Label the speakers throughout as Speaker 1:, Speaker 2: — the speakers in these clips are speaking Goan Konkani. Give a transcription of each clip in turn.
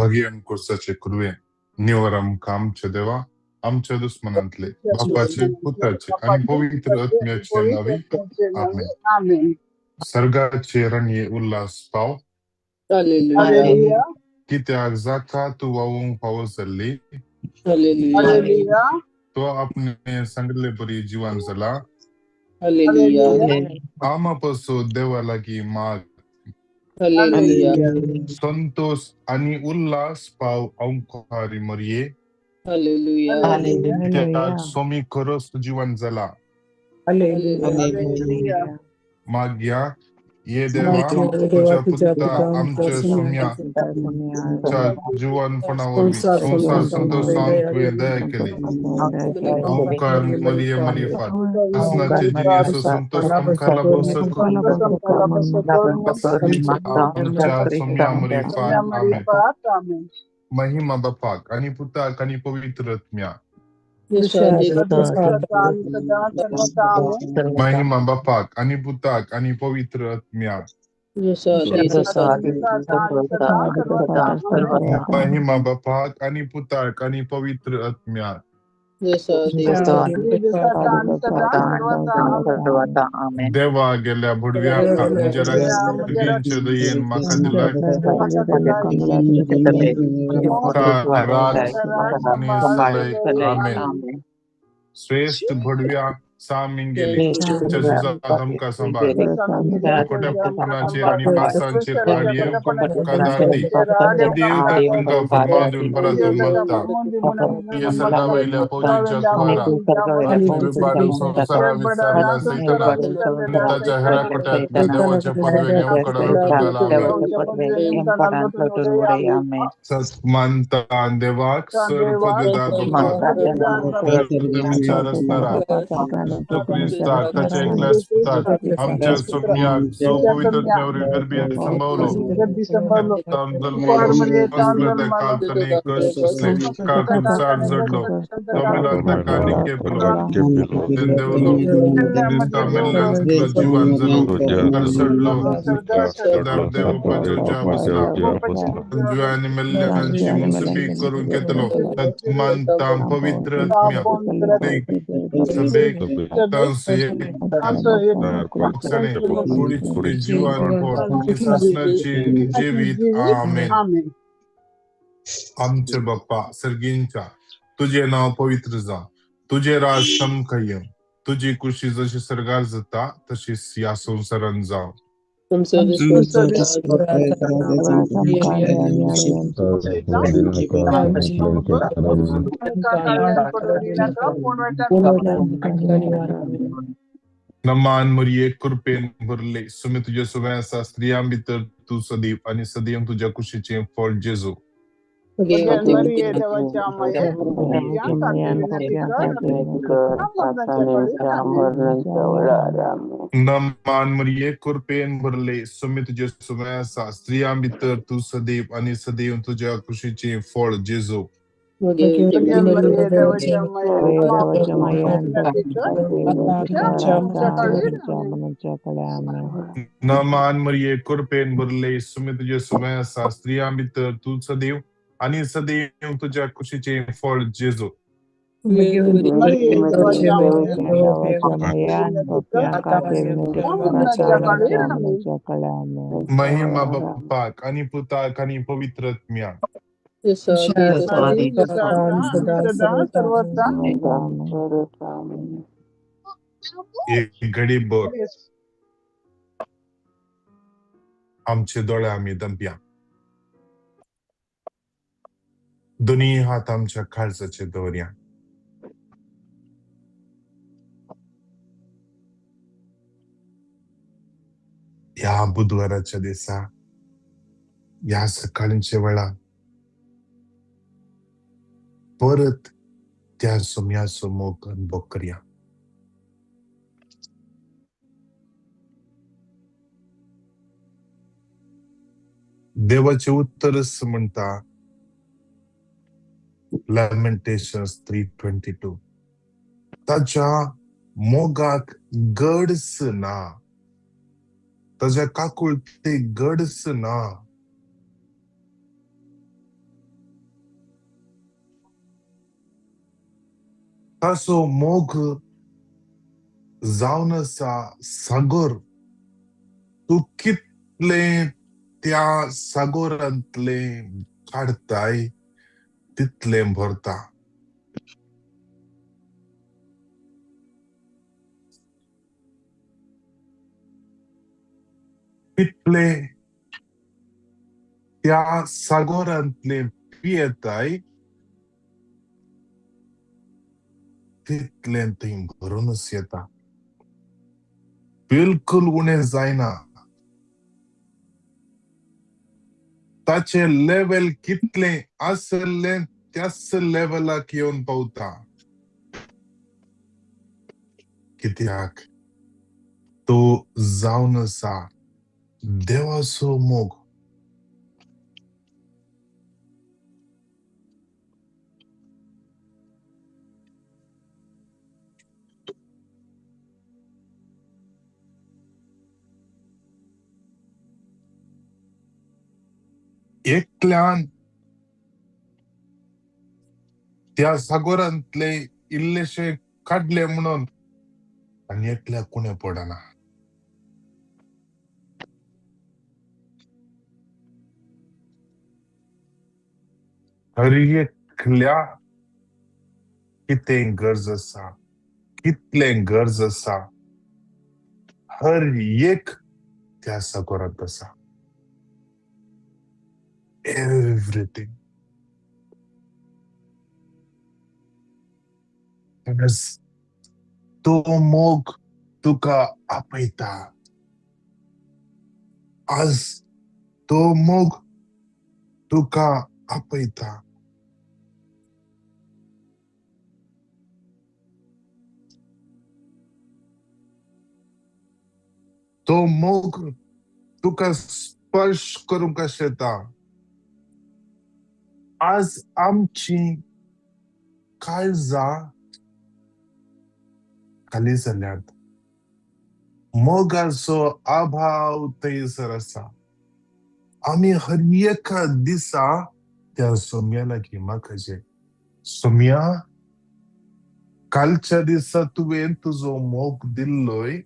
Speaker 1: भाग्यान कोर्साचे कुरवे निवर आमकां आमच्या देवा आमच्या दुस्मनांतले बापाचे पुताचे आनी पवित्र आत्म्याचे नावी आमेन.
Speaker 2: आमेन.
Speaker 1: सर्गाचे रणये उल्हास पाव.
Speaker 2: हालेलुया.
Speaker 1: कित्याक जाका तूं वावूंक फावो जाल्ली
Speaker 2: हालेलुया.
Speaker 1: तो आपणे सांगिल्ले परी जिवन जाला.
Speaker 2: हालेलुया.
Speaker 1: आमा पासून देवा लागीं माग.
Speaker 2: हालेलुया.
Speaker 1: संतोष आनी उल्हास पाव अंकारी मरये.
Speaker 2: हालेलुया.
Speaker 1: कित्याक स्वामी खरोच जिवन जाला.
Speaker 2: हालेलुया.
Speaker 1: मागया ये देवा तुझ्या पुता आमच्या सोम्या च्या जिवनपणा वरवीं संवसार संतोषान तुवें दया केली. अंकार मरिये मरिफात असनाचे जिणेचो संतोष आमकां लाभो आमच्या सोम्या मरिफात. आमेन. महिमा बापाक आनी पुताक आनी पवित्र आत्म्याक. महिमा बापाक आनी पुताक आनी पवित्र आत्म्याक. महिमा बापाक आनी पुताक आनी पवित्र आत्म्याक. देवा गेल्या भडव्या म्हज्या रागींच्या दयेन म्हाका दिलाय राज आनी सलय. आमेन. श्रेश्ठ भडव्या सामिंगेली तुमच्या झुजात आमकां सांबाळ. खोट्यापणाचेर आनी पासांचेर आड येवंक आमकां धार दी. देव तांकां फर्मान दिवन परत उन्मत्ता. हे सर्गावयल्या फौजींच्या कुवारा आनी संवसारा विचारल्या सैताना आनी ताच्या हेरा कोट्यांतल्या देवाच्या पदवेन येवकडे लोटून घाला. आमेन. सत मानता देवाक सर पदवीदार बापाक तर विचार आसणारा जेजू क्रिस्ताक ताच्या एकल्याच पुताक आमच्या सोम्याक जो पवित्र आत्म्यावरवीं गर्भीत संभवलो जल्मलो काल ताणें कश्ट सोंसले काळकुसार जडलो तो मेलान ताका निकेपलो देंवलो क्रिस्ता मेल्ल्यांतलो जिवान जालो तरसडलो दार देव बापाच्या बसला जिव्या आनी मेल्ल्यांची मुन्सफी करूंक येतलो. तत् मानता पवित्र आत्म्या सभेक तांसो एक कुडीचे जिवान पोट सासणाची जिवीत. आमेन. आमचे बाप्पा सर्गींच्या तुजें नांव पवित्र जावं, तुजें राज आमकां येवं, तुजी कुशी जशी सर्गार जाता तशीच ह्या संवसारांत जावं. नमान मरिये कृपेन भरले सुमी तुजे सुवें आसा, स्त्रियां भितर तूं सदैव आनी सदैव तुज्या कुशीचें फळ जेजू. नमान मरिये कृपेन भरले सुमी तुजे सुवें आसा, स्त्रियां भितर तूं सदैव आनी सदैव तुज्या कुशीचें फळ जेजू. नमान मरिये कृपेन भरले सुमी तुजे सुवें आसा, स्त्रियां भितर तूं सदैव आनी सदैव तुज्या कुशीचें फळ जेजू. महिमा बापाक आनी पुताक आनी पवित्र आत्म्याक. एक घडी भर आमचे दोळे आमी दंपया, दोन्ही हात आमच्या काळजाचेर दवरया. ह्या बुधवाराच्या दिसा ह्या सकाळींच्या वेळा परत त्या सोम्याचो मोग अनुभव करया. देवाचें उत्तरच म्हणटा Lamentations 3:22, ताच्या मोगाक गडस ना, ताच्या काकुळतेक गडस ना. ताचो मोग जावन आसा सागर. तूं कितलें त्या सागोरांतलें काडताय तितलें भरता. तितलें त्या सागोरांतलें पियेताय तितलें थंय भरूनच येता. बिलकुल उणें जायना. ताचें लेवल कितलें आसलें त्याच लेवलाक येवन पावता. कित्याक तो जावन आसा देवाचो मोग. एकल्यान त्या सागोरांतले इल्लेशे काडले म्हणून आनी एकल्याक कुणें पडना. हर एकल्या कितें गरज आसा, कितलें गरज आसा, हर एक त्या सागोरांत आसा. एवरीथींग. तो मोग तुका आपयता. आज तो मोग तुका आपयता. तो मोग तुका स्पर्श करूंक आशेता. आज आमची काळजां खाली जाल्यात. मोगाचो अभाव थंयसर आसा. आमी हर एका दिसा त्या सोम्या लागीं मागचें, सोम्या, कालच्या दिसा तुवें तुजो मोग दिल्लोय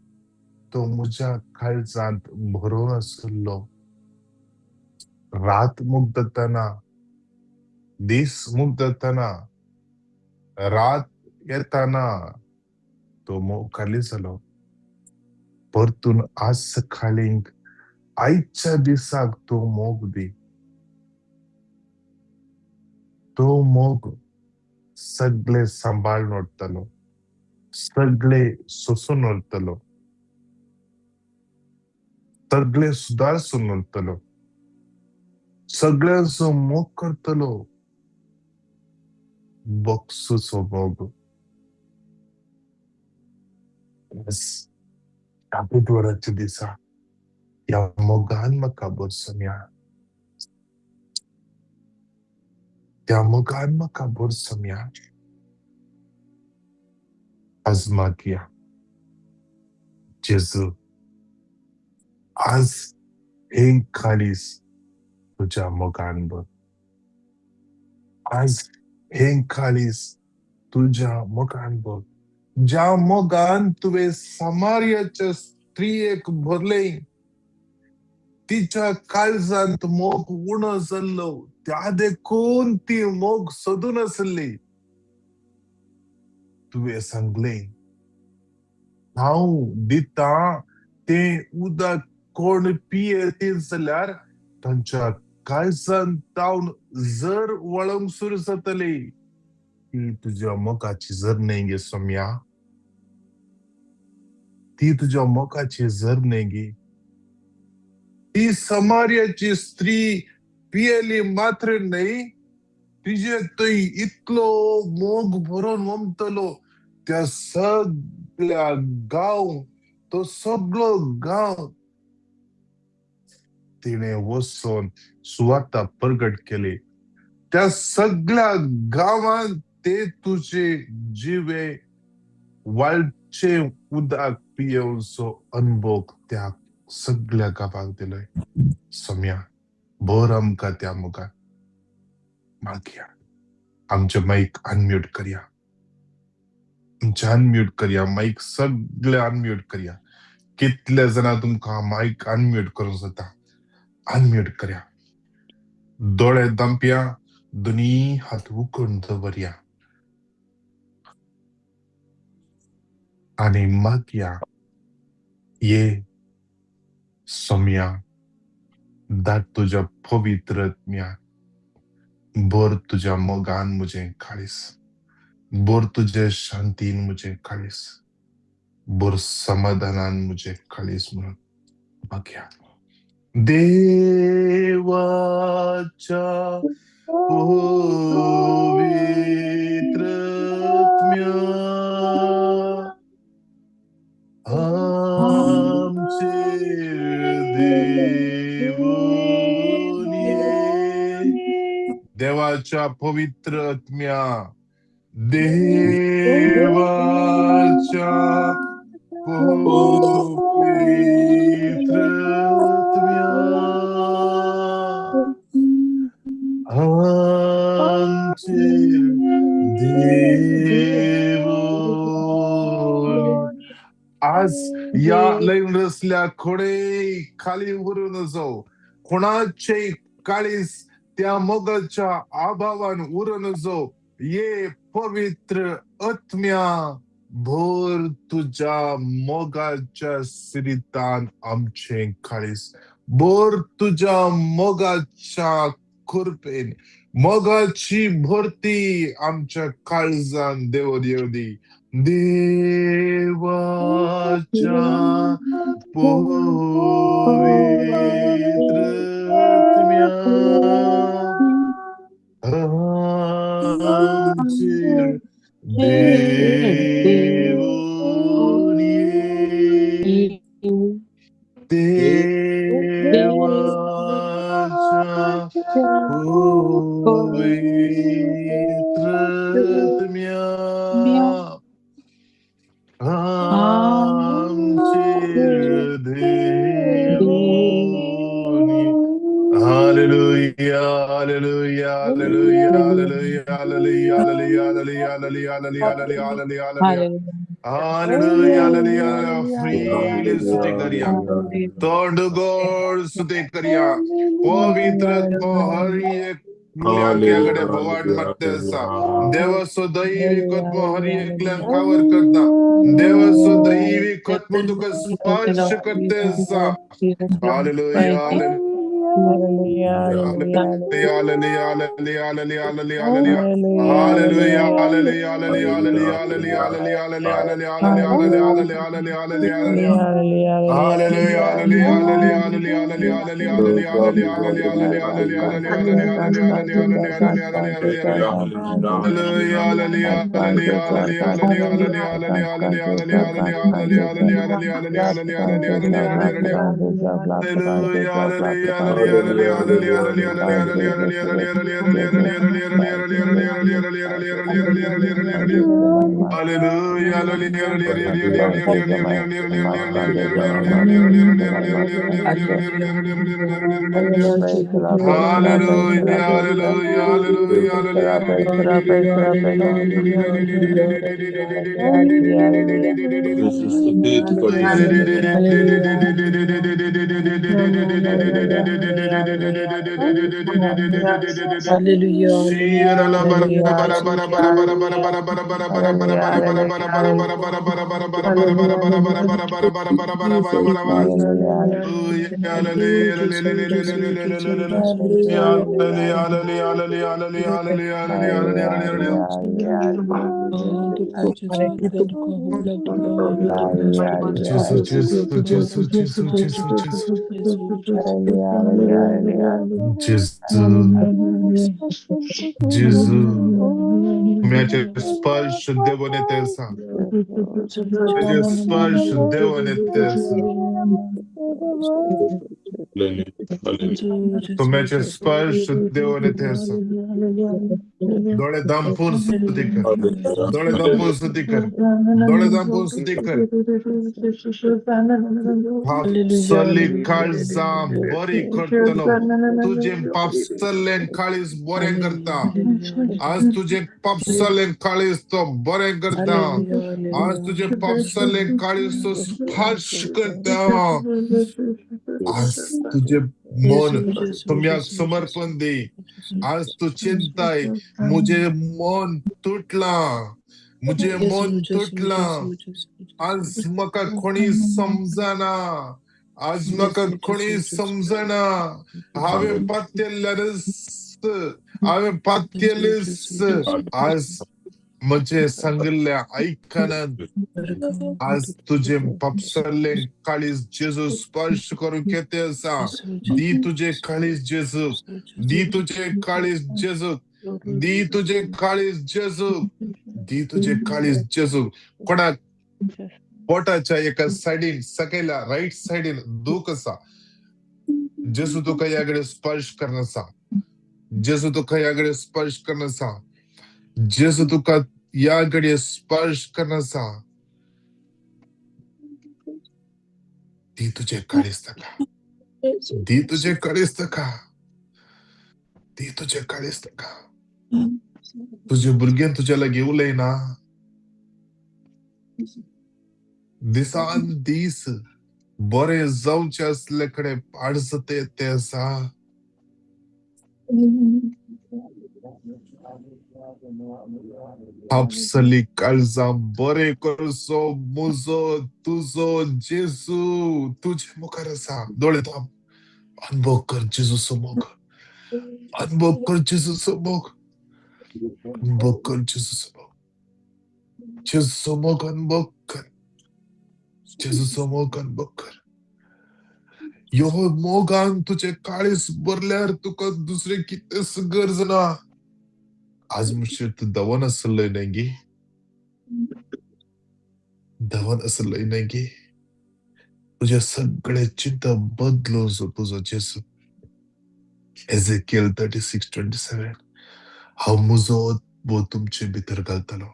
Speaker 1: तो म्हज्या काळजांत भरून आशिल्लो. रात मुगदतना, दीस मुगदतना, रात येताना तो मोग खाली जालो. परतून आज सकाळीं आयच्या दिसाक तो मोग दी. तो मोग सगळे सांबाळून उरतलो, सगळे सोसून उरतलो, सगळे सुदारसून उरतलो, सगळ्यांचो मोग करतलो. बक्षूचो मोग. ह्या बुधवाराच्या दिसा ह्या मोगान म्हाका भरसुया, त्या मोगान म्हाका भरसुया. आज मागया, जेजू, आज हें काळीज तुज्या मोगान भर. आज हें काळीज तुज्या मोगान भर. ज्या मोगान तुवें समार्याच्या स्त्रियेक भरलें, तिच्या काळजांत मोग उणो जाल्लो, त्या देखून ती मोग सोदून आसली. तुवें सांगलें, हांव दिता तें उदक कोण पियेत जाल्यार तांच्या काळजांत जावन जर वळोंक सुरू जातली. ती तुज्या मोगाची जर न्हय गे सोम्या, ती तुज्या मोगाची जर न्हय गे. ती समार्याची स्त्री पियेली मात्र न्हय, तिजे थंय इतलो मोग भरून वमतलो, त्या सगळ्या गांव, तो सगळो गांव तिणे वचून सुवार्ता प्रगट केली. त्या सगळ्या गांवांत ते तुजे जिवे वाळचे उदक पियेवचो अनुभव त्या सगळ्या गांवाक दिलोय. सोम्या, भर आमकां त्या मोगान. मागया, आमचे मायक अनम्यूट करया. तुमचे अनम्यूट करया, मायक सगळे अनम्यूट करया. कितले जाणां तुमकां मायक अनम्यूट करूंक जाता? अनम्यूट करया, दोळे दांपया, दोनी हात उकून दवरया आनी मागया, ये सोम्या, धाड तुज्या पवित्र आत्म्याक, भर तुज्या मोगान म्हजें काळीज, भर तुजे शांतीन म्हजें काळीज, भर समाधानान म्हजें काळीज म्हणून मागया. देवाच्या पवित्र आत्म्या, आमचेर देवून ये. देवाच्या पवित्र आत्म्या, देवाच्या पवित्र आत्म्या, आमचेर देवून. आज या लैन रसल्या खोडे खाली उरून जाऊ, कोणाचे काळीस त्या मोगाच्या अभावान उरून जाऊ. ये पवित्र आत्म्या, भर तुझ्या मोगाच्या सिरितान आमचे काळीस, भर तुझ्या मोगाच्या कृपेन, मोगाची भरती आमच्या काळजान देव देव दी. देवाच्या पवित्र आत्म्या, आमचेर देवून ये. देवाच्या पवित्र आत्म्या, आमचेर देवून ये. Hallelujah, hallelujah, hallelujah, hallelujah, hallelujah, hallelujah, hallelujah, hallelujah, hallelujah, hallelujah, hallelujah. Hallelujah, hallelujah. Freely स्तुति करिया, तोंड गोड स्तुति करिया. पवित्र आत्मो हर एकल्याक कडेन भोवाट मारते आसा. देवाचो दैवीक आत्मो हर एकल्याक कवर करता. देवाचो दैवीक आत्मो तुका स्पर्श करते आसा. Hallelujah, hallelujah. Hallelujah, hallelujah, hallelujah, hallelujah, hallelujah. Hallelujah, hallelujah, hallelujah, hallelujah, hallelujah, hallelujah, hallelujah, hallelujah, hallelujah, hallelujah, hallelujah, hallelujah. Hallelujah, hallelujah, hallelujah, hallelujah, hallelujah, hallelujah, hallelujah, hallelujah, hallelujah, hallelujah, hallelujah, hallelujah, hallelujah, hallelujah, hallelujah, hallelujah. Hallelujah, hallelujah, hallelujah, hallelujah, hallelujah, hallelujah, hallelujah, hallelujah, hallelujah, hallelujah, hallelujah, hallelujah, hallelujah, hallelujah, hallelujah, hallelujah. Hallelujah, hallelujah, hallelujah, hallelujah, hallelujah, hallelujah, hallelujah, hallelujah, hallelujah, hallelujah, hallelujah, hallelujah, hallelujah, hallelujah, hallelujah, hallelujah, hallelujah. Hallelujah, hallelujah, hallelujah, hallelujah, hallelujah, hallelujah, hallelujah, hallelujah, hallelujah. Hallelujah, hallelujah, hallelujah, Gesù, Gesù, Gesù, Gesù, Gesù, Gesù. Gesù, Gesù. तुमचे स्पर्श देवने तेसा, तुझे स्पर्श देवने तेसा, तुमचे स्पर्श देवने तेसा. दोळे धांपून स्तुती कर, दोळे धांपून स्तुती कर, दोळे धांपून स्तुती कर. पापसली काळजां बरी करतलो, तुजें पापसल्लें काळीज बरें करता. आज तुजें पापसल्लें काळीज तो बरें करता. आज तुजें पापसल्लें काळीज तो स्पर्श करता. आज तुजें मन तुमयाक समर्पण दी. आज तूं चिंताय, म्हजें मन तुटलां, म्हजें मन तुटलां, आज म्हाका कोणी समजना, आज म्हाका कोणी समजना, हांवें पातयेल्ल्यारच, हांवें पातयेलेच, आज म्हजें सांगिल्लें आयकनात. आज तुजें पापसल्लें काळीज जेजू स्पर्श करूंक येते आसा. दी तुजें काळीज जेजू, दी तुजें काळीज जेजू, दी तुजें काळीज जेजू, दी तुजें काळीज जेजू. कोणाक पोटाच्या एका सायडीन, सकयल्या रायट सायडीन दूख आसा, जेजू तुका ह्या कडेन स्पर्श करून आसा. जेजू तुका ह्या कडेन स्पर्श करून आसा. जेजू तुका ह्या घडये स्पर्श करून आसा. दी तुजें काळीज ताका, दी तुजें काळीज ताका, दी तुजें काळीज ताका. तुजें भुरगें तुज्या लागीं उलयना, दिसान दीस बरें जावचें आसले कडेन पाडजते ते आसा. आपसली काळजां बरें करचो म्हजो तुजो जेजू तुजे मुखार आसा. दोळे धांप, अनुभव कर जेजूचो मोग, अनुभव कर जेजूचो मोग, अनुभव कर जेजूचो मोग, जेजूचो मोग अनुभव कर, जेजूचो मोग अनुभव कर. ह्यो मोगान तुजें काळीज भरल्यार तुका दुसरें कितेंच गरज ना. आज म्हणशील तूं दवन आसलय न्हय गे, दवन आसलय न्हय गे. तुजें सगळें चिंतप बदलून तुजो जेजू. Ezekiel 36:27, हांव म्हजो आत्मो तुमचे भितर घालतलो,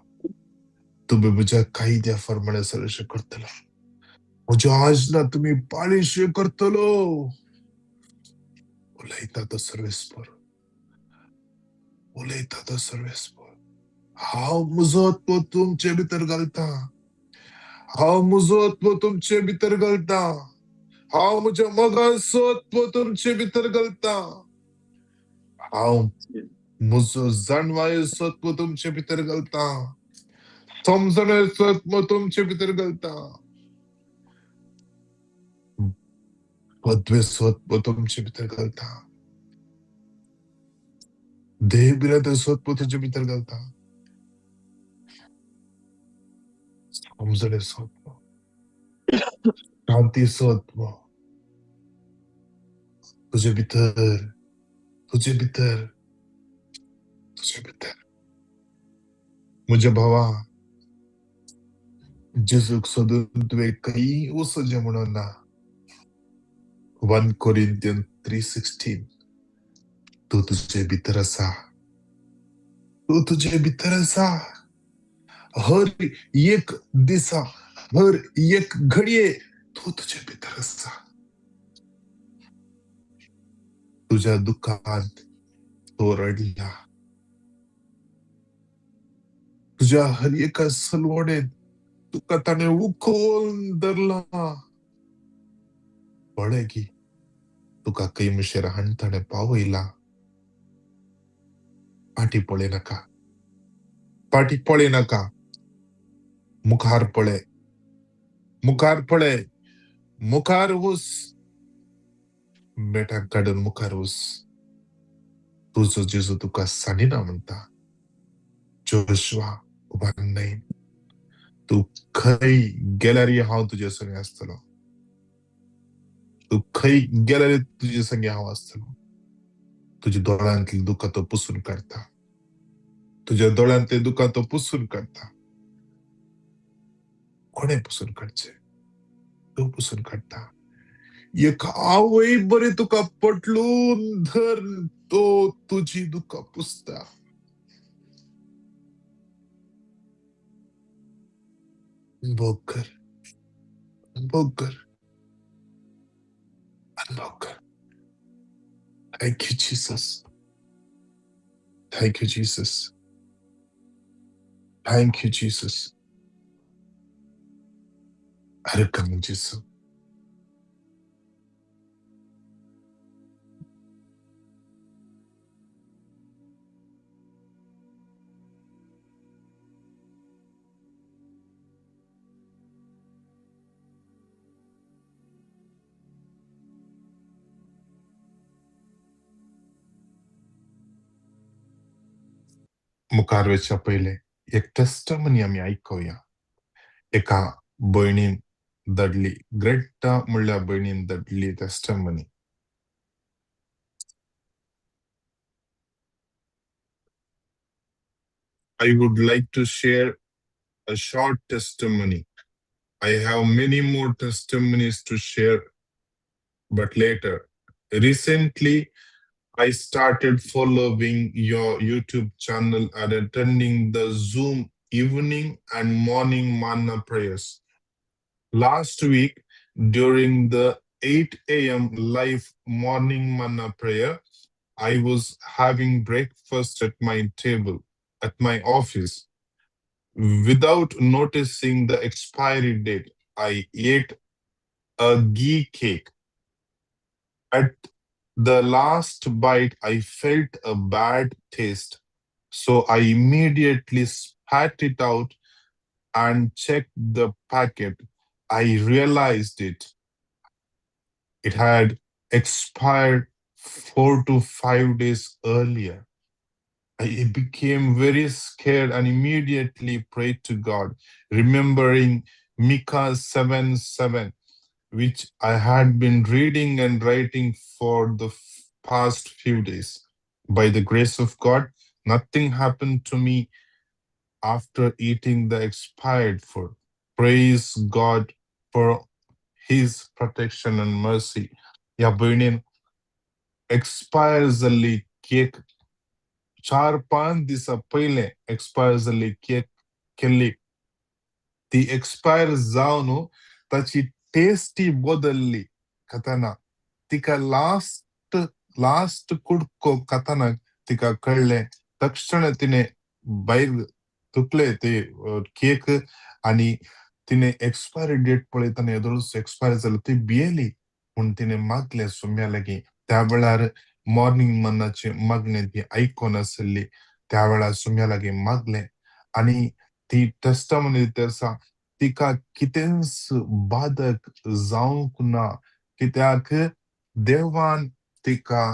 Speaker 1: तुमी म्हज्या कायद्या प्रमाणे सरशें करतलो, म्हज्यो आजना तुमी पाळीशे करतलो. उलयता तो सर्वेस्पर, उलयता तो सर्वेस्पर. हांव म्हजो आत्मो तुमचे भितर घालता, हांव म्हजो आत्मो तुमचे भितर घालता, हांव म्हज्या मोगाचो आत्मो तुमचे भितर घालता, हांव म्हजो जाणवायेचो आत्मो तुमचे भितर घालता, समजण्याचो आत्मो तुमचे भितर घालता, पदवेचो आत्मो तुमचे भितर घालता, देह बिरादरचो आत्मो तुजे भितर घालता, समजण्याचो आत्मो, शांतीचो आत्मो तुजे भितर, तुजे भितर, तुजे भितर. म्हज्या भावा, जेजूक सोदून तुवें खंय वचचें म्हणून ना. 1 Corinthians 3:16, तूं तुजे भितर आसा, तूं तुजे भितर आसा. हर एक दिसा, हर एक घडये तूं तुजे भितर आसा. तुज्या दुख्खांत तो रडला, तुज्या हर एका सलवणेंत तुका ताणें उखोवन धरला. पळय की तुका खंय मुशेर हाडून ताणें पावयला. फाटीं पळयनाका, फाटीं पळयनाका, मुखार पळय, मुखार पळय, मुखार वच, मेटाक काडून मुखार वच. तुजो जेजू तुका सांडिना म्हणटा. जोशुआ 1:9, तूं खंय गेल्यार हांव तुजे संगे आसतलो, तूं खंय गेल्यार तुजे संगे हांव आसतलो. तुज्या दोळ्यांतलीं दुकां तो पुसून काडटा, तुज्या दोळ्यांतलीं दुकां तो पुसून काडटा. कोणें पुसून काडचें? तूं पुसून काडटा. एक आवय बरी तुका पटलून धर, तो तुजी दुकां पुसता. अनुभव कर, अनुभव कर, अनुभव कर. Thank you Jesus, thank you Jesus, thank you Jesus. अर्गां जेजू. मुखार वचच्या पयलें एक टेस्टमनी आमी आयकुया. एका भयणीन धाडली, ग्रेटा म्हणल्या भयणीन धाडली testimony. I would like to share a short testimony. I have many more testimonies to share, but later. Recently, I started following your YouTube channel and attending the Zoom evening and morning manna prayers. Last week, during the 8 a.m. live morning manna prayer, I was having breakfast at my table at my office. Without noticing the expiry date, I ate a ghee cake. At the last bite, I felt a bad taste, so I immediately spat it out and checked the packet. I realized it. It had expired 4 to 5 days earlier. I became very scared and immediately prayed to God, remembering Micah 7:7, which I had been reading and writing for the past few days. By the grace of God, nothing happened to me after eating the expired food. Praise God for His protection and mercy. ह्या भयणीन एक्सपायर जाल्ली केक 4-5 दिसां पयलें एक्सपायर जाल्ली केक केल्ली. ती एक्सपायर जावन ताची टेस्टी बदल्ली खाताना. तिका लास्ट लास्ट कुडको खाताना तिका कळ्ळें. तक्षण तिणें भायर थुकले ते केक आनी तिणें एक्सपायरी डेट पळयतना येदोळच एक्सपायर जालो. ती भियेली, पूण तिणें मागलें सोम्या लागीं. त्या वेळार मॉर्निंग मन्नाचें मागणें ती आयकोन आसली. त्या वेळार सोम्या लागीं मागलें आनी ती टेस्टमनी आसा, तिका कितेंच बादक जावंक ना, कित्याक देवान तिका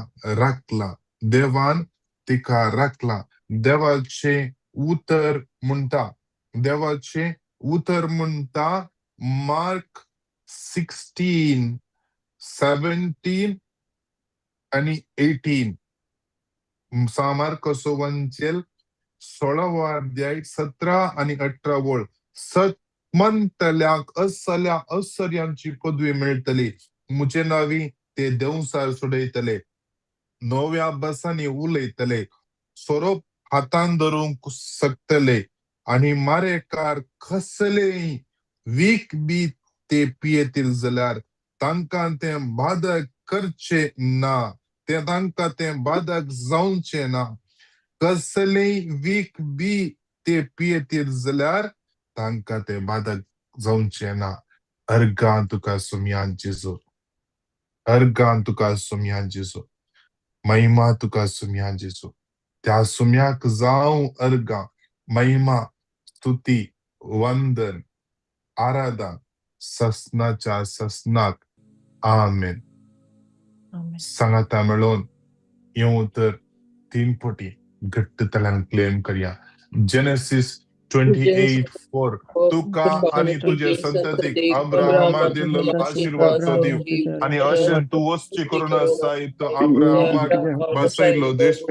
Speaker 1: राखला, देवान तिका राखला. देवाचें उतर म्हणटा, देवाचें उतर म्हणटा मार्क 16, 17 आनी 18. सामार्क वंचेल 16वो अध्याय 17 आनी 18 वळ. सत म्हणटल्यांक असल्या असर्यांची पदवी मेळटली, म्हजे नावी ते देंवसार सोडयतले, नव्या भासांनी उलयतले, सोरोप हातान धरूंक शकतले आनी मारेकार कसलेय वीख बी ते पियेतील जाल्यार तांकां तें बादक करचें ना, ते तांकां तें बादक जावचें ना. कसलेय वीख बी ते पियेतील जाल्यार तांकां तें बादक जावचें ना. अर्गां तुका सुमयान जेजू, अर्गां तुका सुमयान जेजू, महिमा तुका सुमयान जेजू. त्या सुम्याक जावं अर्गां, महिमा, स्तुती, वंदन, आराधन ससनाच्या ससनाक. आमेन. सांगाता मेळोवन हें उतर 3 पटी घट्ट तल्यान क्लेम करया. जेनेसीस 28:4. तुका आनी तुजे संततीक अब्राहमा दिल्लो आशीर्वाद तो दिव आनी अशें तूं वचची करून आसाय तो अब्राहमाक बसयल्लो देश.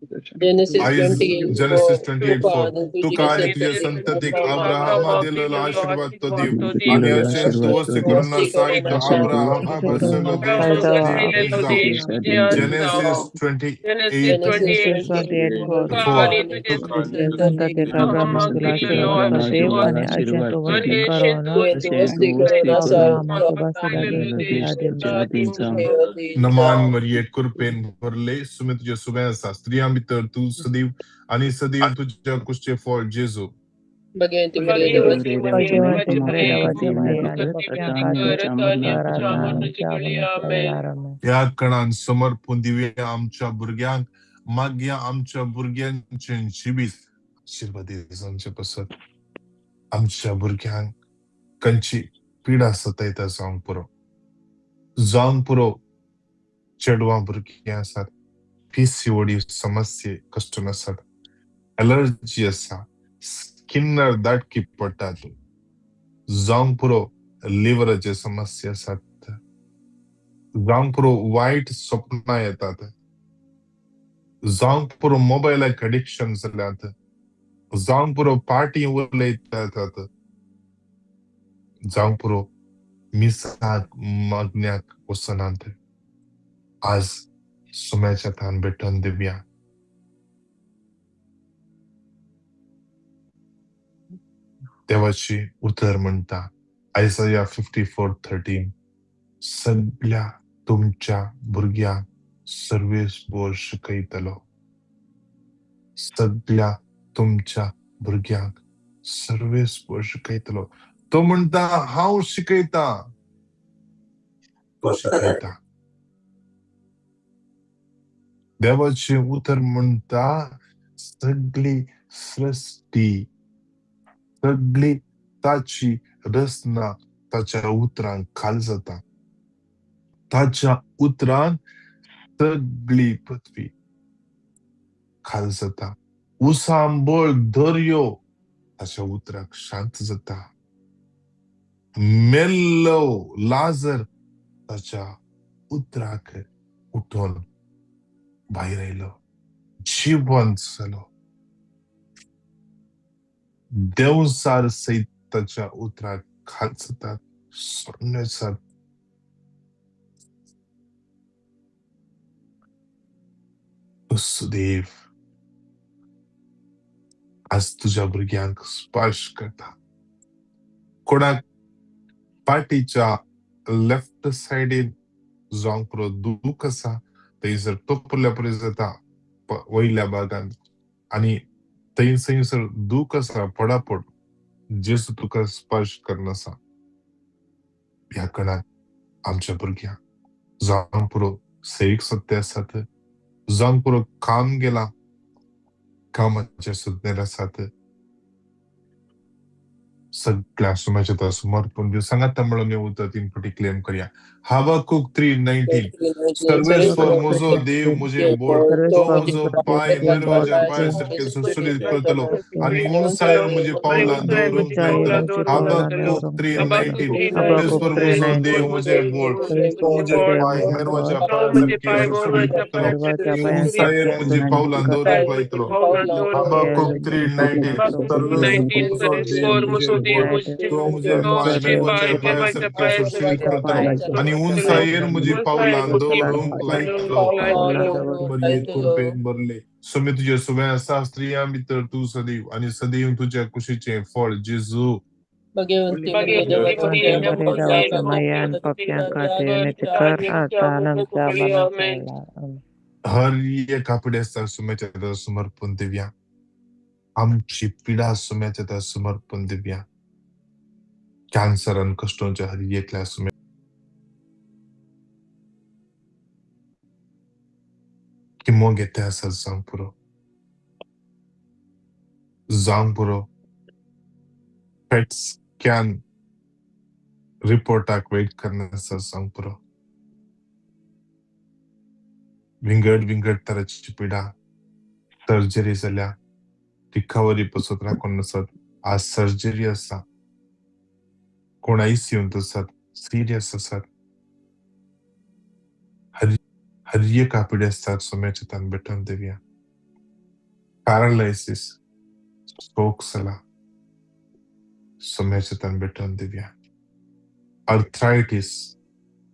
Speaker 2: Genesis
Speaker 1: आयज
Speaker 2: 28
Speaker 1: जेनेसीस
Speaker 2: 4.
Speaker 1: 28:4 तुका आनी तुज्या संततीक अब्राहमा दिलेलो आशीर्वाद तो दिव आनी अशें तूं वस्ती करून सायत अब्राहमा बसलेलो देश तुजे जावं. जेनेसीस 28:4. नमान मरिये कृपेन भरले सुमे तुजे सुबें आसा स्त्रियां भितर तूं सदैव आनी सदैव तुज्या कुशचें फळ जेजू. ह्या कणान समर्पून दिवया आमच्या भुरग्यांक मागया आमच्या भुरग्यांचें जिवीत आशिर्वादी जावचें पसत. आमच्या भुरग्यांक खंयची पिडा सतयता जावंक पुरो, जावंक पुरो. चेडवां भुरगीं आसात, पीसीओडी समस्ये कश्टन आसात, एलर्जी आसा, स्किनार दाटकी पडटात, जावंक पुरो लिवराचे समस्या आसात, जावंक पुरो वायट सपनां येतात, जावंक पुरो मोबायलाक एडिक्शन जाल्यात, जावंक पुरो पार्टी उलयतात, जावंक पुरो मिसाक मागण्याक वचनात. आज सुम्याच्या थान भेटून दिवया. देवाची उतर म्हणटा आयजया 54:13 सगळ्या तुमच्या भुरग्यांक सर्वेस्पोर शिकयतलो. सगळ्या तुमच्या भुरग्यांक सर्वेस्पोर शिकयतलो. तो म्हणटा हांव शिकयता, तो शिकयता. देवाचें उतर म्हणटा सगळी सृश्टी, सगळी ताची रचना ताच्या उतरान खाल जाता. ताच्या उतरान सगळी पृथ्वी खाल जाता. उसांबळ दर्यो ताच्या उतराक शांत जाता. मेल्लो लाजर ताच्या उतराक उठोवन भायर आयलो, जिवंत जालो. देंवचार सयत ताच्या उतराक खाल जातात, सोडणे जातात. सुदेव आज तुज्या भुरग्यांक स्पर्श करता. कोणाक पार्टीच्या लेफ्ट सायडीन जावंक पुरो दूख आसा, थंयसर तोपल्या परी जाता वयल्या भागान आनी थंयसर दूख आसा पडापड. जेजू तुका स्पर्श करून आसा. ह्या कणाक आमच्या भुरग्यांक जावंक पुरो सैक सत्य आसात, जावंक पुरो काम गेला, कामाचे सुज्ञेर आसात. सगळ्या सुम्याच्या समर्पण दिव सांगाता म्हणून उतर 3 पटी क्लेम करया. हबक्कुक 3:19 सर्वेस्पर म्हजो देव म्हजें बोट, तो म्हजो पांय मेरवाच्या पांया सारके सुरसुरीत करतलो आनी उंचायेर म्हजी पावलां दवरूंक लायतलो. हबक्कुक 3:19 सर्वेस्पर म्हजो देव म्हजें बोट, तो म्हजे पांय मेरवाच्या पांया सारके सुरसुरीत करतलो आनी उंचायेर म्हजी पावलां दवरूंक लायतलो. हबक्कुक 3:19 सर्वेस्पर म्हजो देव म्हजें बोट, तो म्हजे पांय मेरवाच्या पांया सारके सुरसुरीत करतलो आनी उंचायेर म्हजी पावलां दवरूंक लायतलो. कृपेन भरले सुमे तुजे सुबें आसा, स्त्रियां भितर तूं सदैव आनी सदैव तुज्या कुशीचें फळ जेजू. हर एका पिडेस्ताक सुम्याच्या समर्पण दिवया. आमची पिडा सुम्याच्या समर्पण दिवया. कॅन्सरान कश्टोंच्या हर एकल्या सुम्या किमो घेते आसा जावंक पुरो, जावंक पुरो. पेट स्कॅन रिपोर्टाक वेट करना आसा जावंक पुरो. विंगड विंगड तराची पिडा, सर्जरी जाल्या, रिकवरी पसत राखून नासत. आज सर्जरी आसा, कोण आयसीयूंत आसात, सिरियस आसात. हर एका पिडेस्ताक सुम्याच्या तान भेटून दिवया. पॅरालायसीस, स्ट्रोक जाला, सोम्याच्या तान भेटोवन दिवया. आर्थरायटीस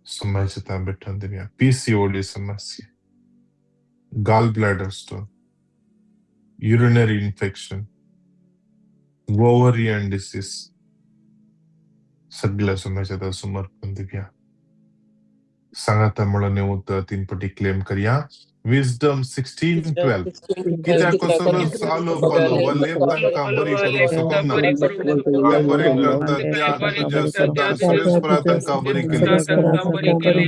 Speaker 1: सोम्याच्या तान भेटोवन दिवया. पीसीओडी समस्या, gall bladder stone, urinary infection, ovarian disease, सगळ्या सोम्याच्या तान समर्पण दिवया. सांगाता म्हणून उतर तीन पटी क्लेम करया. विजडम 16:12. कित्याक कसलोच आलो पालो वा लेप तांकां बरी करूंक शकना, सगळें बरें करता त्या तुज्या शब्दान सुरेशपरा तांकां बरी केली.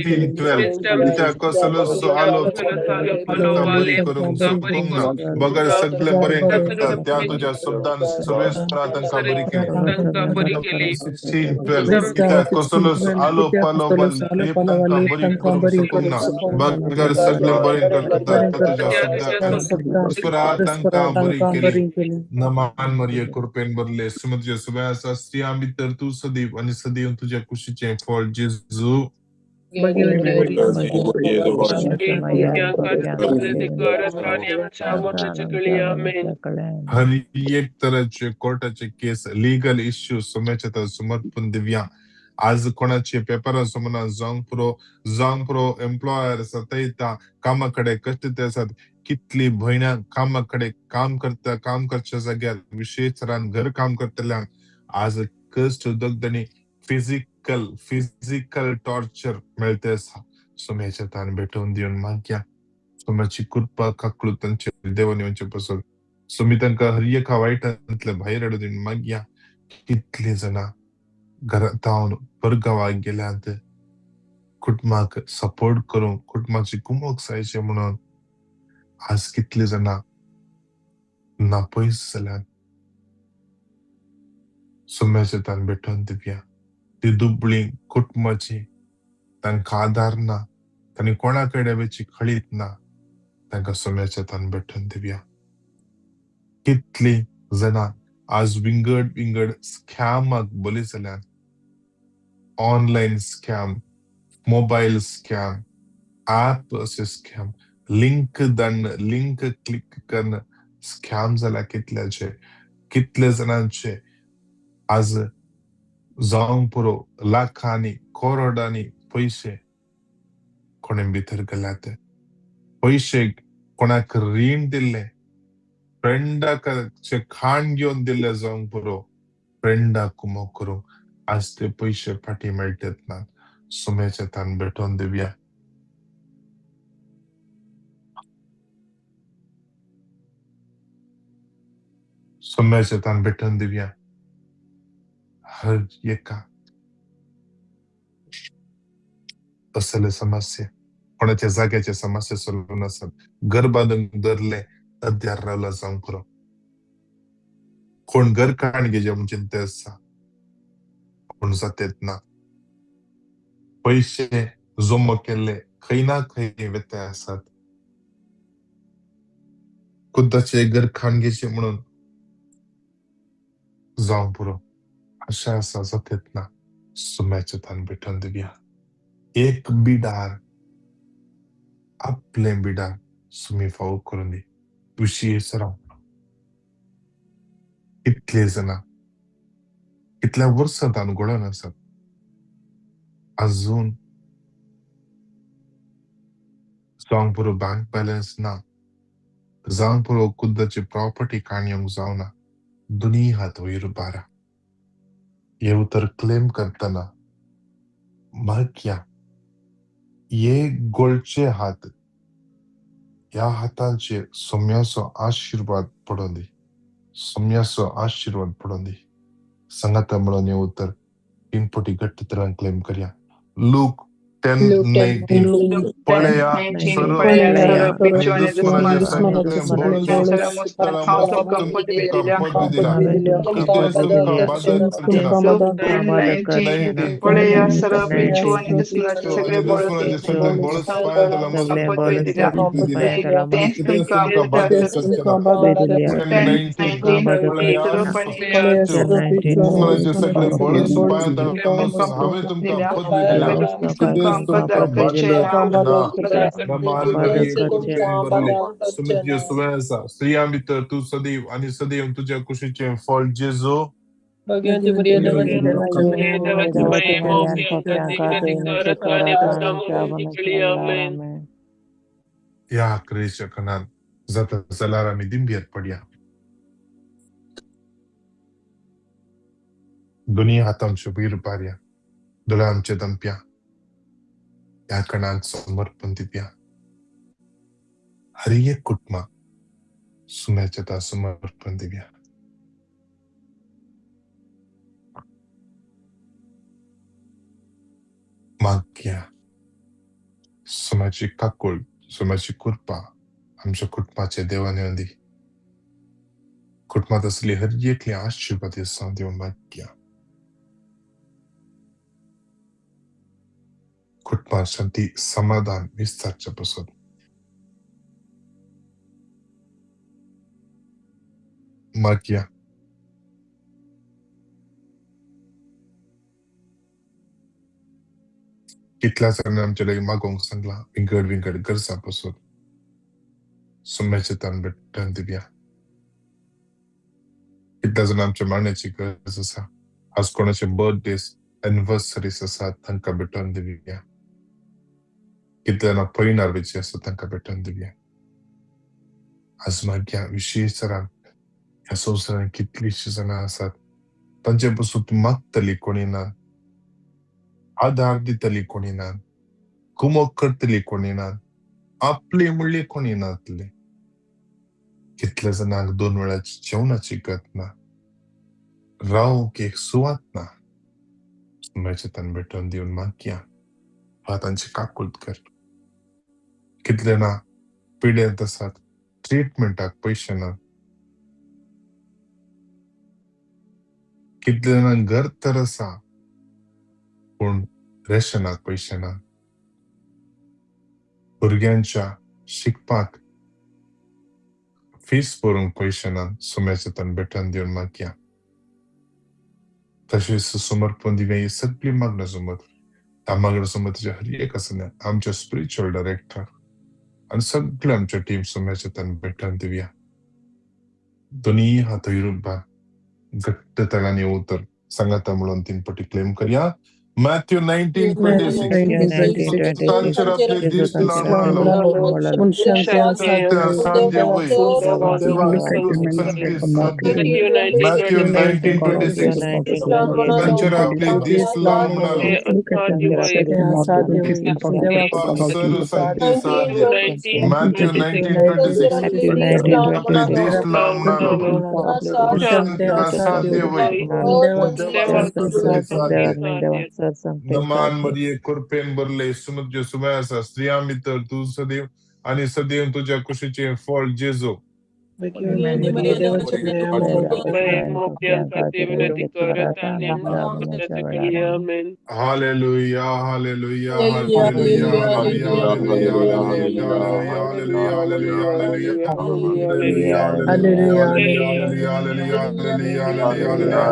Speaker 1: 3:12. कित्याक कसलोच आलो तांकां बरी करूंक शकना, बगर सगळें बरें करता त्या तुज्या शब्दान सुरेशपरा तांकां बरी केली. 16:12. कित्याक कसलोच आलो पालो वा लेप तांकां बरी करूंक शकना, बगर सगळें बरें करता त्या तुज्या शब्दान सुरेशपरा तांकां बरी केली. नमान मरिये, कृपेन भरले, सुमत सभा आसा, स्त्रियां भितर तूं सदैव आनी सदैव तुज्या कुशीचें फळ जेजू. हर एक तराचे कोर्टाचे केस, लिगल इश्यू सोम्याच्या समर्पण दिवया. आज कोणाचे पेपरां समना जावंक पुरो, जावंक पुरो, एम्प्लॉयर सतयता, कामा कडेन कश्ट ते आसात. कितली भयणां कामा कडेन काम करता, काम करच्या जाग्यार विशेश तरान घर काम करतल्यांक आज कश्ट दगदणी, फिजिकल फिजिकल टॉर्चर मेळते आसा. सोम्याच्या तान भेटोवन दिवन मागया. सोम्याची कृपा काकळू तांचे देवान येवचे पसत सोमी तांकां हर एका वायटांतले भायर हाडून दिवन मागया. कितली जाणां घरांत परगांवाक गेल्यात कुटुंबाक सपोर्ट करूंक, कुटुंबाची कुमोक जायचे म्हणून, आज कितली जाणां ना पयस जाल्यात. सोम्याच्या तान भेटोवन दिवया. ती दुबळी कुटुंबाची, तांकां आदार ना, तांणी कोणा कडेन वयची कळीत ना, तांकां सोम्याच्या तान भेटोवन दिवया. कितली जाणां आज विंगड विंगड स्कॅमाक बली जाल्यात. Online scam, mobile scam, app अशे स्कॅम, लिंक धाडून, लिंक क्लिक करून स्कॅम जाला कितल्याचे, कितले जाणांचे आज जावंक पुरो लाखांनी करोडांनी पयशे कोणे भितर गेल्यात. पयशे कोणाक रीण दिल्ले, फ्रेंडाक खाण घेवन दिल्ले जावंक पुरो, फ्रेंडाक कुमोक करूंक आज ते पयशे फाटीं मेळटात ना. सोम्याच्या तान भेटोवन दिवया. सोम्याच्या तान भेटोवन दिवया. हर एका असले समस्या, कोणाच्या जाग्याचे समस्या सोडून आसत, घर बांदूंक धरले अद्यार रावला जावंक पुरो, कोण घर काण घेजे म्हूण चिंता आसा, कोण जातेत ना, पयशे जमो केल्ले खंय ना खंय वेते आसात. खुद्दाचे घर खाण घेचे म्हणून जावंक पुरो, आशा आसा जातेत ना. सोम्याच्या तान भेटोवन दिवया. एक बिडार, आपलें बिडार सुमी फावो करून दी. विशेश राव कितले जाणां कितल्या वर्सां तान घडोवन आसात, अजून जावंक पुरो बँक बॅलन्स ना, जावंक पुरो खुद्दाची प्रॉपर्टी काण येवंक जावना, दोनूय हात वयर बारा. हे उतर क्लेम करतना मागया, हे गोळचे हात, ह्या हातांचेर सोम्याचो आशिर्वाद पडों दी, सोम्याचो आशिर्वाद पडों दी. सांगाता म्हणून हे उतर तीन पटी घट्ट तरान क्लेम करया. लूक 10:19. पळया हांवें तुमकां पदवी दिल्या. सुमित्यो सुवेसा स्त्रियां भितर तूं सदैव आनी सदैव तुज्या कुशीचें फळ जेजू. ह्या क्रेच्या खणान जाता जाल्यार आमी दिंब्यात पडया. दोनी हात आमचे वयर पारया, दोळे आमचे दमप्या, ह्या खणांत समर्पण दिवया. हर एक कुटुंबाक सुम्याच्या समर्पण दिवया. मागया सुम्याची काकूळ, सुम्याची कृपा आमच्या कुटुंबाचे देवान येवन दी. कुटुंबांत आसली हर एकली आशिर्वाद दिवन मागया. कुटुंबात शांती समाधान विस्तारच्या पसत मागया. कितल्या जाणांनी आमच्या लागीं मागोवंक सांगलां विंगड विंगड गरजां पसून सुम्याचे तान भेटन दिवया. कितल्या जाणां आमच्या मागण्याची गरज आसा, आज कोणाचे बर्थडेज एनिवर्सरीज आसात तांकां भेटोवन दिवया. कितल्या जाणां पयणार वेची आसा तांकां भेटोवन दिवया. आज मागया विशेश तरान ह्या संवसारांत कितलींशीं जाणां आसात तांचे पसून मागतली कोणी ना, आदार दितली कोणी ना, कुमक करतली कोणी ना, आपली म्हणली कोणी नातली. कितल्या जाणांक दोन वेळाची जेवणाची गत ना, रावंक एक सुवात ना. सुम्याचे तान भेटोवन दिवन मागया वा तांची काकूत कर. कितले जाणां पिडेंत आसात, ट्रिटमेंटाक पयशे ना. कितले जाणांक घर तर आसा पूण रेशनाक पयशे ना. भुरग्यांच्या शिकपाक फीस भरूंक पयशे ना. सुम्याचे तान भेटोवन दिवन मागया. तशेंच समर्पण दिवया ही सगळी मागण्या समज त्या मागण्या समज तुज्या हर एक आसना आमच्या स्पिरिच्युअल डायरेक्टर आनी सगळे आमच्या टीम सुम्याचे तान भेटोवन दिवया. दोनी हात युरुबा घट्ट तळांनी उतर सांगाता म्हणून तीन पटी क्लेम करया. मॅथ्यू 19:26 तांचेर आपले दिश्ट लावन म्हणालो, साध्य वय देवा साध्य. मॅथ्यू 19:26 तांचेर आपले दिश्ट लावन म्हणालो, सर्व साध्य. मॅथ्यू 19:26 आपले दिश्ट लावन म्हणालो, साध्य वय देवा साध्य. नमान मरिये कृपेन भरले, सुमत्यो सुमय आसा, स्त्रियां भितर तूं सदैव आनी सदैव तुज्या कुशीचें फळ जेजू. Hallelujah, hallelujah, hallelujah, hallelujah, hallelujah, hallelujah, hallelujah, hallelujah, hallelujah, hallelujah, hallelujah.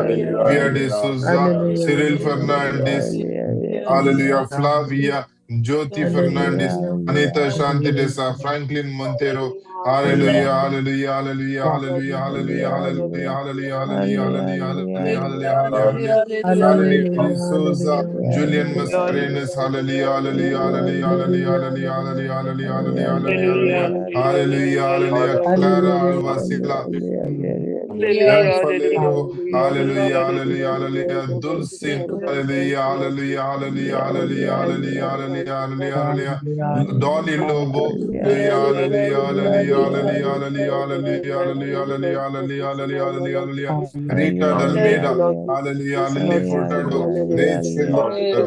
Speaker 1: Via de Souza, Cyril Fernandez, Hallelujah, Flavia, Jyoti Fernandez, Anita Shanti Desa, Franklin Montero, Hallelujah, hallelujah, hallelujah, hallelujah, hallelujah, hallelujah, hallelujah, hallelujah, hallelujah, hallelujah, hallelujah, hallelujah. Hallelujah, Souza, Julian Mascarenhas, hallelujah, hallelujah, hallelujah, hallelujah, hallelujah, hallelujah, hallelujah, hallelujah, hallelujah, hallelujah, hallelujah, Clara Alvasila, Falero, hallelujah, hallelujah, hallelujah, Dulcin, hallelujah, hallelujah, hallelujah, hallelujah, hallelujah, hallelujah, hallelujah, hallelujah, Dolly Lobo, hallelujah, hallelujah, hallelujah, hallelujah, hallelujah, hallelujah, hallelujah, hallelujah, hallelujah, hallelujah, hallelujah, Rita Dalmeda, hallelujah, Lily Furtado, Rachel,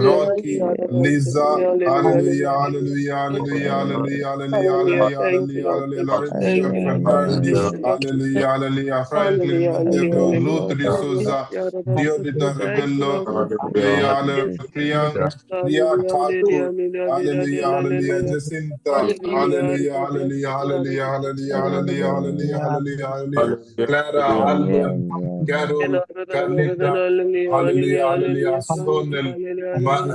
Speaker 1: Rocky, Lisa, hallelujah, hallelujah, hallelujah, hallelujah, hallelujah, hallelujah, hallelujah, hallelujah, Laurentia Fernandez, hallelujah, hallelujah, Franklin Montero, Ruth D'Souza, Diodita Rebello, hallelujah, Priyanka, Priya Thakur, hallelujah, hallelujah, Jacinta, hallelujah, hallelujah, hallelujah, Hallelujah, hallelujah, hallelujah, hallelujah, hallelujah. Clara, Alban, Carol, Carlita, hallelujah, hallelujah, Sonal,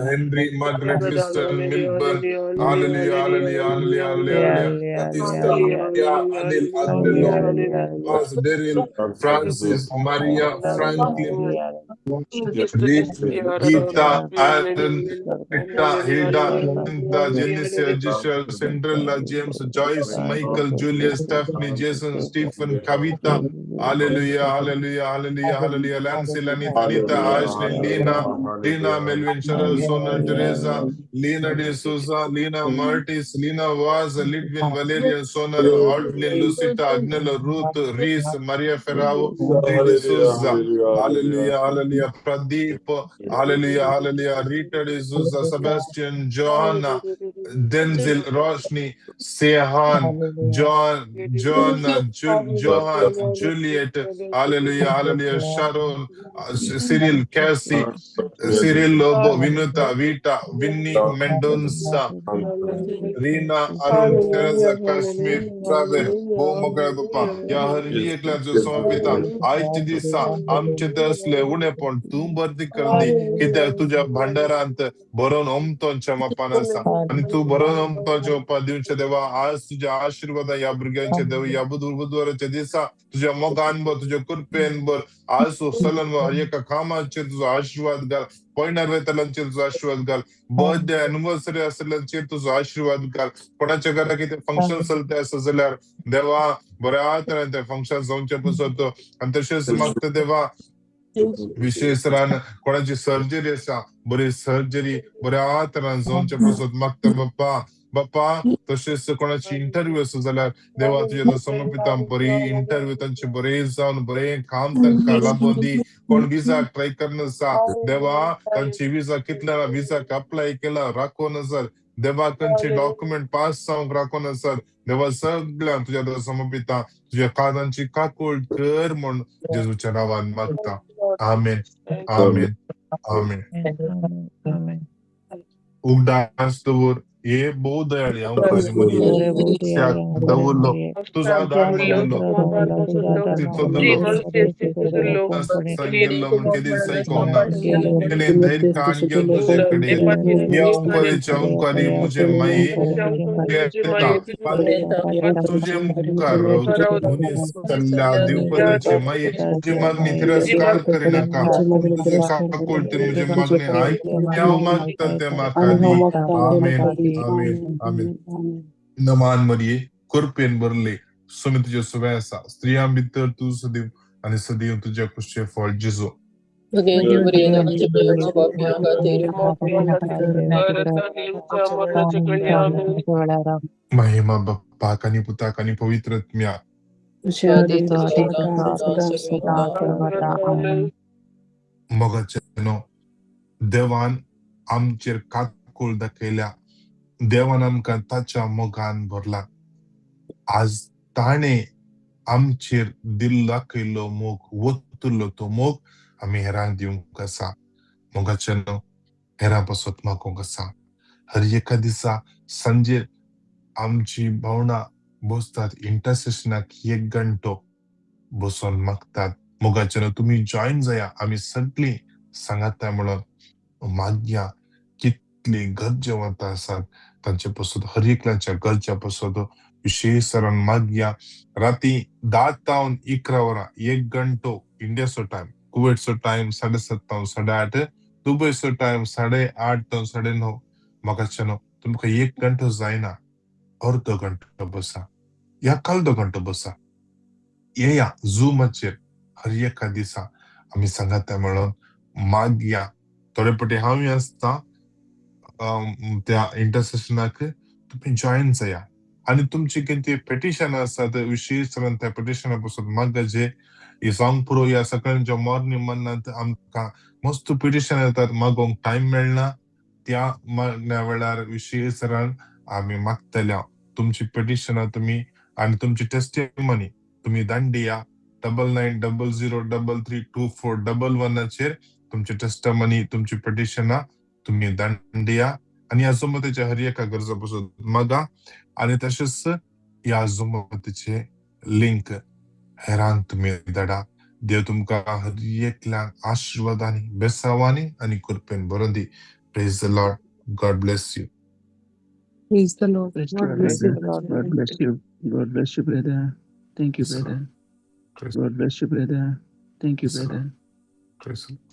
Speaker 1: Henry, Margaret Liston, Milburn, hallelujah, hallelujah, hallelujah, hallelujah, hallelujah, Batista, Ya, Anil, Agnello, Vaz, Daryl, Francis, Maria, Franklin, Reed, Geeta, Aaron, Rita, Hilda, Cynthia, Genesia, Giselle, Cinderella, James, Joyce, Michael, Julius, Stephanie, Jason, Stephen, Kavita, hallelujah, hallelujah, hallelujah, hallelujah, Lancy, Lanita, Anita, Ashley, Lena, Dina, Melvin, Cheryl, Sonal, Teresa, Lena De Souza, Lena Martis, Lena Vaz, Lidwin, Valeria, Sonal, Aldlin, Lucita, Agnello, Ruth, Reese, Maria Ferrao, De Souza, hallelujah, hallelujah, Pradeep, hallelujah, hallelujah, Rita De Souza, Sebastian, Johanna, Denzil, Roshni, Sehan, John, John, Johan, Juliet, hallelujah, hallelujah, Sharon, Cyril, Cassie, Cyril Lobo, Vinuta, Vita, Winnie, Mendonça, Reena, Arun, Teresa, Kashmir, Travel, भोव बाप्पा, ह्या हर एकल्याचो समर्पिता. आयच्या दिसा आमचे तसले उणेपण तूं भरती करून दी, कित्याक तुज्या भांडारांत भरोन ओमतोंच्या मापान आसा आनी तूं भरोन ओमतोंच्या मापान दिवचे देवा. आज तुज्या आशीर्वादा ह्या भुरग्यांचे देव, ह्या बुधवाराच्या दिसा तुझ्या मोगान भर, तुझ्या कृपेन भर. आज तूं सलन हर एका कामाचेर तुजो आशीर्वाद घाल, पयणार वयतल्यांचेर तुजो आशीर्वाद घाल, बर्थडे एनिवर्सरी आसलेल्यांचेर तुजो आशीर्वाद घाल. कोणाच्या घरा कितें फंक्शन चलता आसा जाल्यार देवा बऱ्या तरेन तें फंक्शन जावचें पसत. आनी तशेंच मागता देवा, विशेष तरान कोणाची सर्जरी आसा, बरी सर्जरी बऱ्या तरान जावचें पसत मागता बाप्पा. बाप्पा तशेंच कोणाची इंटरव्यू आसा जाल्यार देवा तुज्या समर्पिता, बरी इंटरव्यू तांचे बरें जावन बरें काम तांकां लाबोवन दी. कोण विजाक ट्राय करना आसा देवा, तांची विजा कितल्या विजाक अप्लाय केला राखोन आसत देवा, तांचे डॉक्युमेंट पास जावंक राखोन आसत देवा, सगळ्यांक तुज्या समर्पिता. तुज्या कानांची काकूळ कर म्हूण जेजूच्या नांवान मागता. आमेन, आमेन, आमेन. उगडास दवर हे भोव दयाळी हांव दवरलो तुजो आदार दवरलो गेल्लो म्हण केदीस आयकोंक ना. तिणें धैर्य काण घेवन तुजे कडेन ह्या अंकरीचे अंकारी म्हजे माये येता तुजे मुखार मनीस सल्ल्या दिवपाची माये, तुजी मागणी तिरस्कार करिनाका. तुजे काकुळटेन म्हजी मागणी आयक, हांव मागता तें म्हाका दी. आमेन, आमेन, आमेन. नमान मरिये, कृपेन भरले, स्वामी तुजे सुवे आसा. स्त्रियां भितर तूं सदैव आनी सदैव तुज्या कुशीचें फळ जेजू. महिमा बाप्पाक आनी पुताक आनी पवित्र आत्म्याक. मोगाचे देवान आमचेर काकूळ दाखयल्या, देवान आमकां ताच्या मोगान भरला. आज ताणें आमचेर दिल्लो दाखयल्लो मोग, वतुल्लो तो मोग आमी हेरांक दिवंक आसा. मोगाचे न्हू हेरां पासत मागूंक आसा. हर एका दिसा सांजेर आमची भावणां बसतात इंटरसेशनाक, एक घंटो बसोन मागतात. मोगाचे न्हू तुमी जॉयन जाया, आमी सगळीं सांगाता म्हणून मागया. कितली गरजेवंत आसात तांचे पासत, हर एकल्याच्या गरजा पासत विशेष तरान मागया. राती 10 तावन 11 वरां एक घंटो इंडियाचो टायम, कुवेटचो टायम 7:30 तावन 8:30, दुबयचो टायम 8:30 तावन 9:30. म्हाका न्हू तुमकां एक घंटो जायना, अर्दो घंटो बसा या कालदो घंटो बसा, येया झुमाचेर. हर एका दिसा आमी सांगाता म्हणून मागया. थोडे पटी हांवूय आसता त्या इंटरसेशनाक, तुमी जॉयन जाया आनी तुमची कितें पेटिशन आसात विशेष तरान त्या पेटिशना पासून मागचे. ही जावंक पुरो. ह्या सकाळच्या मॉर्निंग मन्नात आमकां मस्त पिटिशन येतात, मागोवंक टायम मेळना. त्या मागण्या वेळार विशेष तरान आमी मागतल्या. तुमची पेटिशनां तुमी आनी तुमची टेस्टिमनी तुमी दांडिया 9900332411 तुमची टेस्टमनी, तुमची पेटिशनां तुमी दांडिया आनी ह्या जमतेच्या हर एका गरजा पासून मागा. आनी तशेंच ह्या जुमतीचे लिंक हेरांक तुमी धाडा. देव तुमकां हर एकल्यांक आशिर्वादांनी, बेसावांनी आनी कृपेन भरून दी. Praise the Lord. God bless you.
Speaker 2: Praise the Lord.
Speaker 3: Praise
Speaker 2: God
Speaker 3: the
Speaker 2: bless you,
Speaker 3: brother.
Speaker 2: Lord.
Speaker 3: God bless you. God bless you, brother. Thank you, brother.
Speaker 1: Praise
Speaker 3: God bless you, brother. Thank you,
Speaker 1: the Lord.
Speaker 3: Brother.
Speaker 1: Praise the Lord.